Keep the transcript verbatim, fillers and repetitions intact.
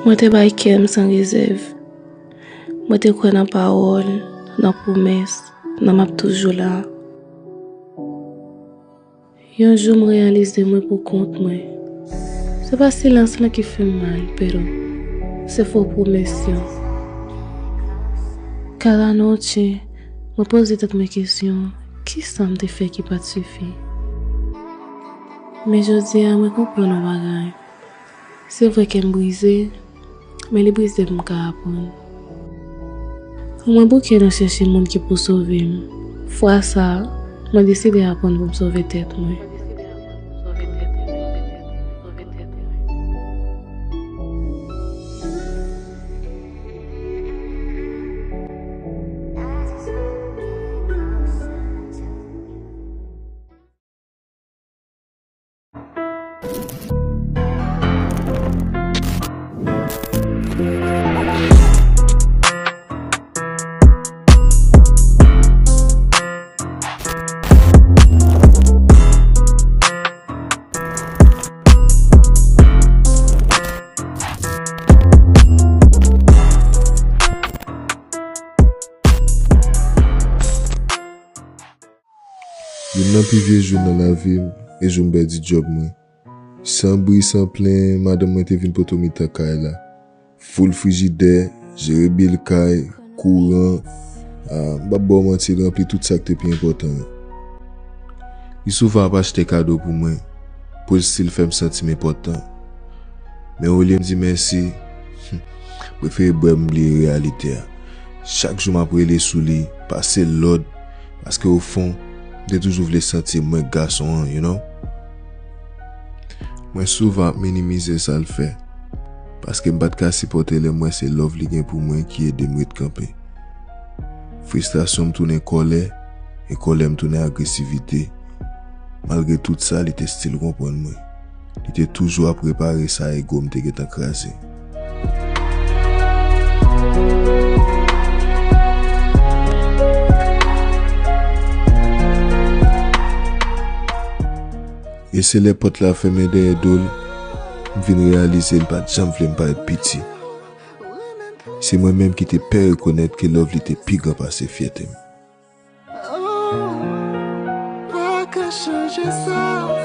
Mwen te bay kè m san rezèv. Mwen te kwè nan pawòl, nan pwomès, nan m ap toujou la. Yon jou m reyalize mwen pou kont mwen. Se pa silans lan ki fè m mal, pero se fo pwomès yo. Cada noche, mwen poze tèt mwen kesyon, kisa m te fè ki pa t sifi? Men jodi a, mwen konprann yon bagay. Se vre kè m brize, men li brize pou m ka aprann. Mwen bouke nan chèche moun ki pou sove m. Fwa sa a, mwen deside aprann pou m sove tèt mwen. Youn nan pi vye jou nan lavi m, e jou m pèdi djòb mwen. San bri, san plenyen, madanm mwen te vin pote w mitan kay la. Foul frijidè, jere bil kay, kouran, ah, m p ap ba w manti, l ranpli tout sa k te pi enpòtan yo. Li souvan ap achte kado pou mwen, pou l stil fè m santi m enpòtan. Men olye m di mèsi, m prefere bwè m bliye reyalite a. Chak jou m ap rele sou li, pase lòd, paske ofon, m te toujou vle santi m mwen k gason an, you know. Mwen souvan ap minimize sa l fè, paske m pa t ka sipòte lè m wè se love li gen pou mwen ki ede m ret kanpe. Fristrasyon m tounen kòlè, e kòlè m tounen agresivite. Malgre tout sa, li te stil konprann mwen. Li te toujou ap repare sa ego m te gentan kraze. E se lè pòt la fèmen dèyè do l, m vin reyalize l pa t janm vle m parèt piti. Se mwen menm ki te pè rekonèt ke love li te pi gran pase fyète m. Oh, pa ka chanje sa.